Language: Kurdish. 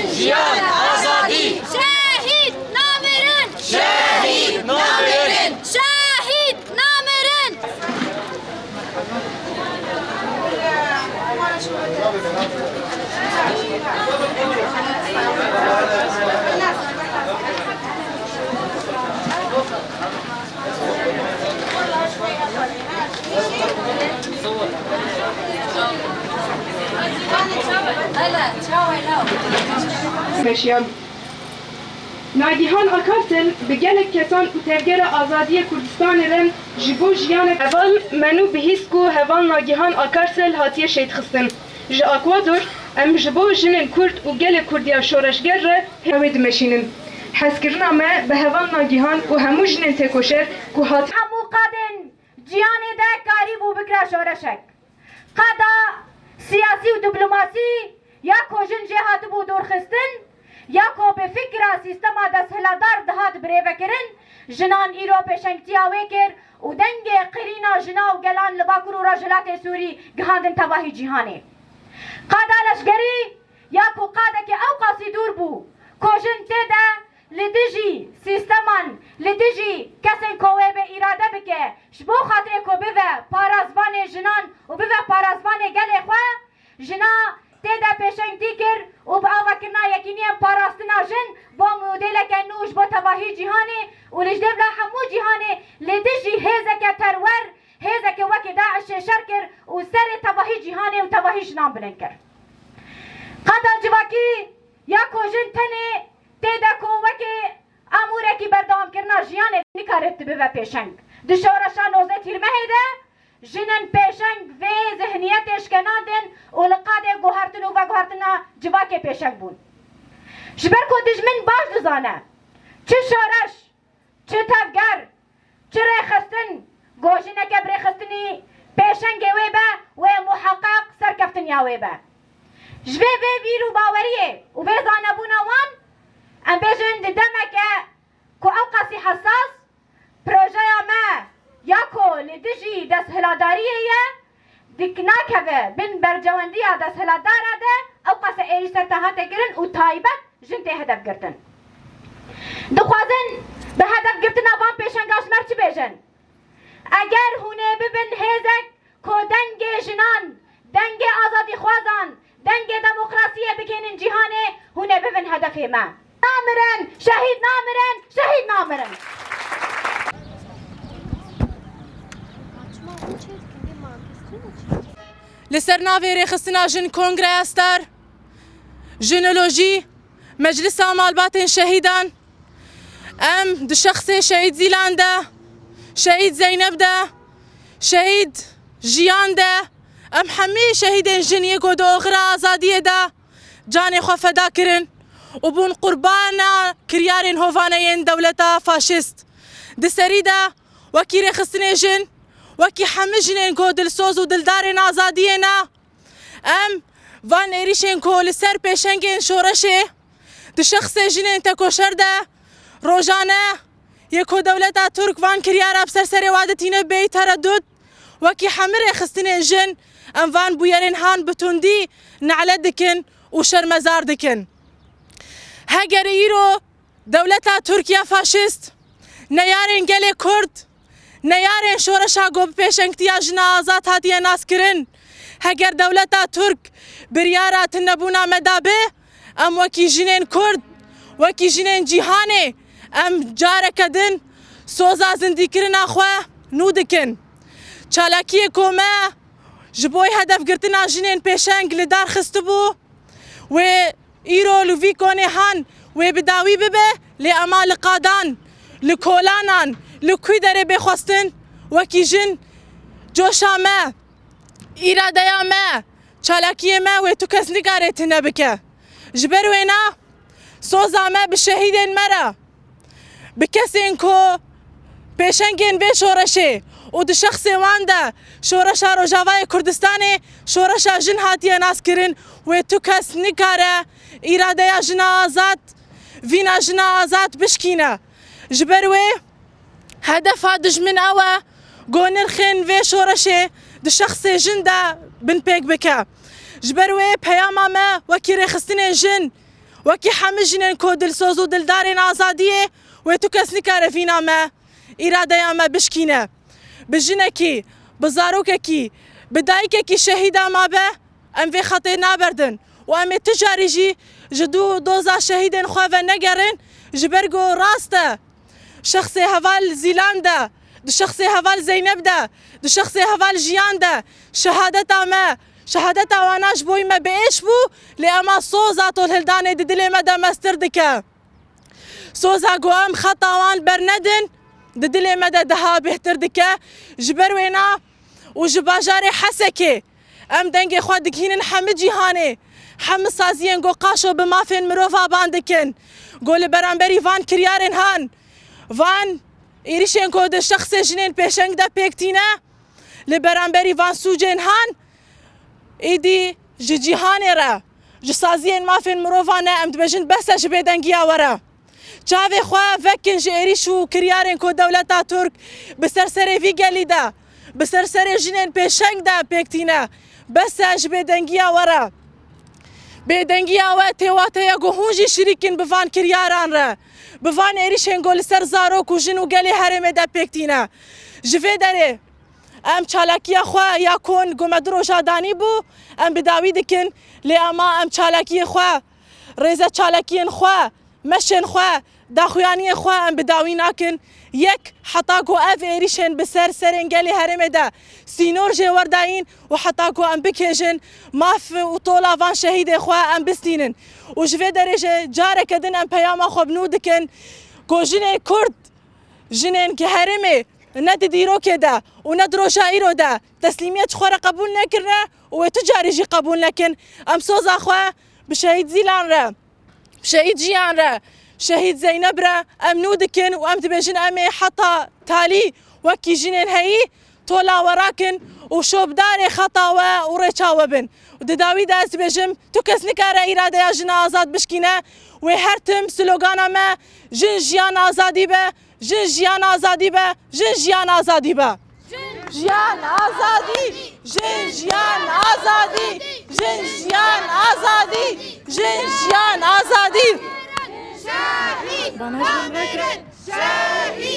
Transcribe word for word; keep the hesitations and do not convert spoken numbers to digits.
Jiyan, azadî! Şehîd namirin! Şehîd namirin! Şehîd namirin! Meşiyan. Nagihan Akarsel bi gelek kesan û tevgera azadiyê Kurdistanê re ji bo jiyanek heval me nû bihîst ku heval Nagihan Akarsel hatiye şehîdxistin. Ji Ecuador em ji bo jinên Kurd û gelê Kurdiya şoreşger re wê dimeşînin. Hezkirina me bi heval Nagihan û hemû jinên têkoşer ku hat Hemû qadên cihanê de karîbû bikira şoreşek. Qada siyasî û diplomasî ya ku jin jê hatibû dûrxistin, ya ku bi fikra sîstema desthilatdar dihat birêvekirin, jinan îro pêşengtiya wê kir û dengê qirîna jina û gelan li Bakur û Rojhilatê Sûrî gihandin tevahî cîhanê. Qada leşkerî ya ku qadekî ewqasî dûr bû, ku jin tê de li dijî sîsteman, li dijî kesên ku wê bê îrade bike, ji bo xatirê ku bive parasvanê jinan û bive parasvanê gelê xwe, jina tê de pêşengtî kir û bi avakirina yekîniyên parastina jin bo modêleke nû ji bo tevahî cîhanê û li ji dêvla hemû cîhanê li dijî hêzeke terwer, hêzeke wekî DAIŞê şer kir û serê tevahî cîhanê û tevahî jinan bilind kir. Qada civakî ya ku jin tenê tê de ku wekî amûrekî berdewamkirina jiyanê nikare bibe pêşeng. Di şoreşa nozdeh Tîrmehê de jinên pêşeng vê zihniyetê şkenandin û li qadê guhertin û veguhertina civakê pêşeng bûn. Ji ber ku dijmin baş dizane, çi şoreş, çi tevger, çi rêxistin, ku jineke bi rêxistinî pêşengê wê be, wê muheqeq serkeftin ya wê be. Ji vê vê bîr û baweriyê û vê zanebûna wan, em bêjin di demeke ku ewqasî hesas, projeya me ya ku li dijî desthilatdariyê ye, dik nakeve bin berjewendiya desthilatdara de, ewqas e êrîş ser te hate kirin û taybet jin tê hedef girtin. Dixwazin bi hedef girtina van pêşenga ji me re çi bêjin? Eger hûn ê bibin hêzek ku dengê jinan, dengê azadîxwazan, dengê demokrasiyê bigihînin cîhanê, hûn ê bibin hedefê me. Namirin, şehîd namirin, şehîd namirin. Li ser navê rêxistina jin Kongreya Star, Jinolojî, Meclisa Malbatên Şehîdan, em di şexsê Şehîd Zîlan de, Şehîd Zeynep de, Şehîd Jiyan de, em hemî şehîdên jin yê ku di oxira azadiyê de canê xwe feda kirin û bûn qurbana kiryarên hovane yên dewleta faşîst. Di serî de wekî rêxistinê jin, wekî hemî jinên ku dilsoz û dildarên azadiyê ne, em van êrîşên ku li ser pêşengên şoreşê di şexsê jinên tekoşer de rojane yê ku dewleta Tirk van kiryara bi ser serê wa ditîne bêyî teredût, wekî hemî rêxistinên jin, em van bûyerên han bi tundî nale dikin û şermezar dikin. Heger îro dewleta Tirk ya faşîst neyarên gelê Kurd, neyarên şoreşa ku bi pêşengtiya jina azad hatiye naskirin, heger dewleta Tirk biryara tunebûna me dabe, em wekî jinên Kurd, wekî jinên cîhanê, em careke din soza zindîkirina xwe nû dikin. Çalakiyê ku me ji bo hedefgirtina jinên pêşeng li dar xistibû, wê îro li vî konê han wê bi dawî bibe, lê ema li qadan, li kolanan, li kwî derê bê xwestin, wekî jin coşa me, îradeya me, çalakiyê me wê tu kes nikare tune bike. Ji ber wêna soza me bi şehîdên me re, bi kesên ku pêşengên vê şoreşê û di şexsê wan de şoreşa Rojavayê Kurdistanê şoreşa jin hatiye naskirin, wê tu kes nikare îradeya jina azad, vîna jina azad bişkîne. Ji ber wê hedefa dijmin ew e ku nirxên vê şoreşê di şexsê jin de binpêk bike. Ji ber wê peyama me wekî rêxistinên jin, Wekî hemî jinên ku dilsoz û dildarên azadiyê, wê tu kes nikare vîna me, îradeya me bişkîne. Bi jinekî, bi zarokekî, bi dayikekî şehîda mabe, em vê xetê naberdin û em ê ti carî jî ji dû doza şehîdên xwe venegerin, ji ber ku rast e. Şexsê heval Zîlan de, di şexsê heval Zeynep de, di şexsê heval Jiyan de şehadeta me, şehadeta wana ji bo me bi êş bû, lê ema soza tolhildanê di dilê me de mestir dike. Soza ku em xeta wan bernedin, di dilê me de daha bêhtir dike. Ji ber wêna û ji bajarê Hesekê em dengê xwe digihînin hemî cîhanê, hemî saziyên ku qaşo bi mafên mirova ban dikin, ku li beramberî van kiryarên han, van êrîşên ku di şexsê jinên pêşeng de pêk tîne, li beramberî van sûcên han, êdî ji cîhanê re, ji saziyên mafên mirovan e, em dibêjin bes e ji bêdengiya we re. Çavê xwe vekin ji êrîş û kiryarên ku dewleta Tirk bi ser serê vî gelî de, bi ser serê jinên pêşeng de pêk tîne. Bes e ji bêdengiya we re. Bêdengiya we tê wateya ku hûn jî şirîk in bi van kiryaran re, bi van êrîşên ku li ser zarok û jin û gelê herêmê de pêk tîne. Ji vê derê em çalakiya xwe ya kon ku me du roja danî bû, em bi dawî dikin, lê ema em çalakiyê xwe, rêze çalakiyên xwe, meşên xwe, daxuyaniyên xwe em bi dawî nakin. Yek, heta ku ev êrîşên bi ser serên gelê herêmê de sînor jê werdayîn û heta ku em bikêjin maf û tola van şehîdê xwe em bistînin. Û ji vê derê jî careke din em peyama xwe bi nû dikin ku jinê Kurd, jinên ki herêmê ne di dîrokê de û ne di roja îro de teslîmiyet ji xwe re qebûl nekirine û wê tu carî jî qebûl nekin. Em soza xwe bi şehîd Zîlan re, şehîd Jiyan re, şehîd Zeynep re em nû dikin û em dibêjin em ê heta talî wekî jinên heyî tola we rakin û şopdarê xeta we û rêça we bin. Û di dawî de ez dibêjim, tu kes nikare îradeya jina azad bişkîne. Wê her tim slogana me, jin jiyan azadî be, jin jiyan azadî be, jin jiyan azadî be. Jiyan azadî, jin jiyan azadî, jin jiyan azadî, jin jiyan azadî. Şehîd Bana Amerîn! Şehîd!